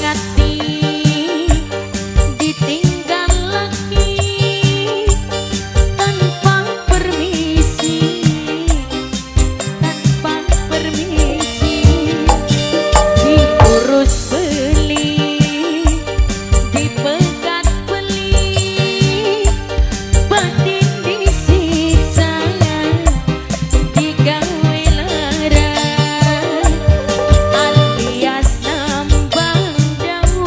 Ati ditinggal lagi tanpa permisi, tanpa permisi. Diurus beli, dipegat beli, batin disiksa, digawe lara alias nambah dawa.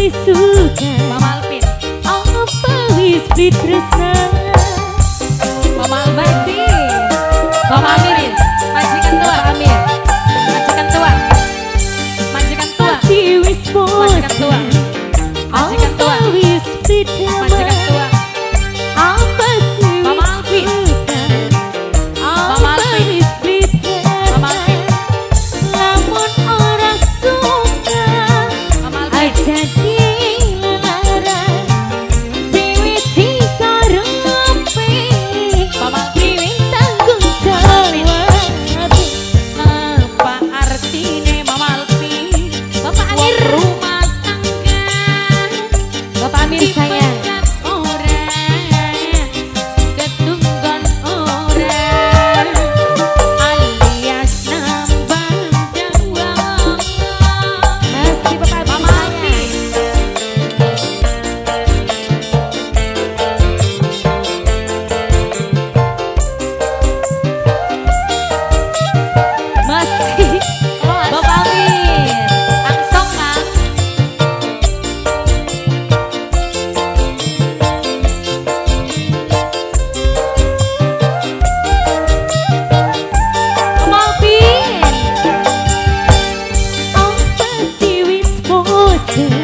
beli suka? Mama Alvin. Apa wis beli tresna? Mama Alvin. Mama Amir. Majikan tua. Amir. Majikan tua. Majikan tua. Pasti wis Majikan tua. bosen. Majikan tua. Apa wis beli Majikan tua. Apa sih Mama wis Alvin. suka? Mama Apa Alvin. wis beli Mama Alvin. Lamun ora suka, Mama Alvin. aja dilarang. Dewe dikarepe, Mama Alvin. dewe tanggung jawab. Apa artine, Mama Alvin? Bapak Amir. Wong rumah tangga Bapak Amir sayang. dipegat ora, ketunggon ora, alias nambah dawa. Masih Bapak Amir Mama sayang. Alvin. Masih Bapak Amir. Langsung Kang. Mama Alvin. Apa sih wis bosen?